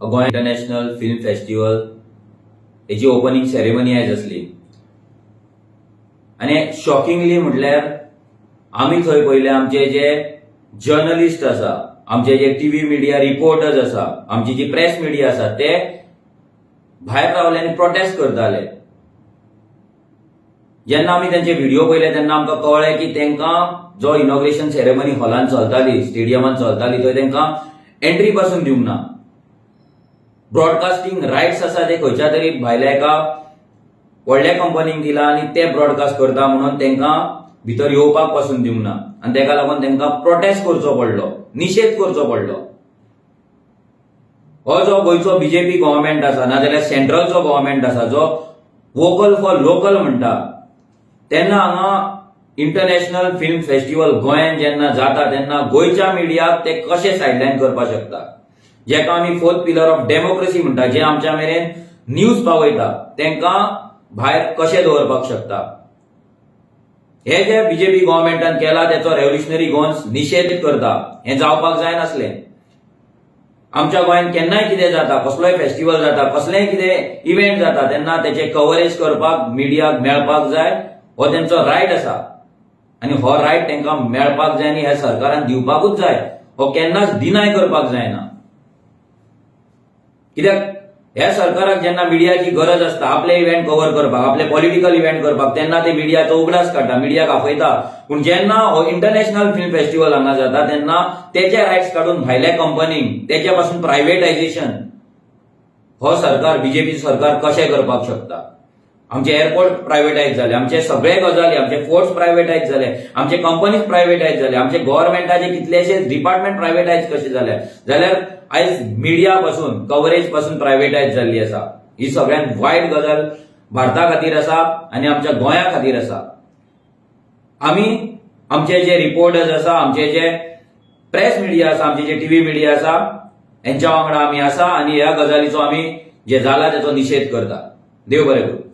Goa international film festival हेची opening ceremony आयज आसली आनी शॉकिंगली म्हटल्यार आमी थंय पयले आमचे जे जर्नलिस्ट आसा, आमचे जे टीव्ही मिडिया रिपोर्टर्स आसा, आमची जी प्रेस मिडिया आसा, ते भायर रावले आनी प्रोटेस्ट करताले. जेन्ना आमी तेंचे व्हिडिओ पळयले तेन्ना आमकां कळ्ळें की तांकां जो इनॉग्रेशन सेरेमनी हॉलान चलताली, स्टेडियमान चलताली, थंय तांकां एंट्री पासून दिवंक ना. ब्रॉडकास्टींग रायट्स आसा ते खंयच्या तरी भायल्या एका व्हडल्या कंपनीक दिला आनी ते ब्रॉडकास्ट करता म्हणून तांकां भितर येवपाक पासून दिवंक ना आनी ताका लागून तांकां प्रोटेस्ट करचो पडलो, निशेध करचो पडलो. हो जो गोंयचो बीजेपी गव्हर्मेंट आसा, नाजाल्यार सेंट्रलचो गव्हर्मेंट आसा, जो वोकल फॉर लोकल म्हणटा, तेन्ना हांगा इंटरनॅशनल फिल्म फेस्टिवल गोंयांत जेन्ना जाता तेन्ना गोंयच्या मिडियाक ते कशे सायडलायन करपाक शकता, जेका आमी फोर्थ पिलर ऑफ डेमोक्रेसी म्हणटा, जे आमच्या मेरेन न्यूज पावयता, तांकां भायर कशे दवरपाक शकता? हे जे बीजेपी गव्हर्मेंटान केला तेचो रेव्होल्युशनरी गोवन्स निशेध करता. हें जावपाक जायनासलें. आमच्या गोंयांत केन्नाय कितें जाता, कसलोय फेस्टिवल जाता, कसलेंय कितें इव्हेंट जाता, तेन्ना तेचें कवरेज करपाक मिडियाक मेळपाक जाय. हो तेंचो रायट आसा आनी हो रायट तांकां मेळपाक जाय आनी ह्या सरकारान दिवपाकूच जाय. हो केन्नाच डिनाय करपाक जायना, कित्याक ह्या सरकाराक जेन्ना मिडियाची गरज आसता आपले इव्हेंट कव्हर करपाक, आपले पॉलिटिकल इव्हेंट करपाक, तेन्ना ते मिडियाचो उगडास काडटा, मिडियाक आपयता. पूण जेन्ना हो इंटरनॅशनल फिल्म फेस्टिवल हांगा जाता तेन्ना तेचे रायट्स काडून भायल्या कंपनीक, तेच्या पासून प्रायव्हेटायझेशन हो सरकार, बीजेपी सरकार कशें करपाक शकता? आमचे एअरपोर्ट प्रायव्हेटायज जाले, आमचे सगळे गजाली, आमचे फोर्ट्स प्रायव्हेटायज जाले, आमचे कंपनीज प्रायव्हेटायज जाले, आमचे गव्हर्मेंटाचे कितलेशेच डिपार्टमेंट प्रायव्हेटायज कशे जाले, जाल्यार आयज मिडिया पासून, कवरेज पासून प्रायव्हेटायज जाल्ली आसा. ही सगळ्यात वायट गजाल भारता खातीर आसा आनी आमच्या गोंया खातीर आसा. आमी आमचे जे रिपोर्टर्स आसा, आमचे जे प्रेस मिडिया आसा, आमचे जे टीव्ही मिडिया आसा, हेंच्या वांगडा आमी आसा आनी ह्या गजालीचो आमी जे जाला तेचो निशेध करता. देव बरें करूं.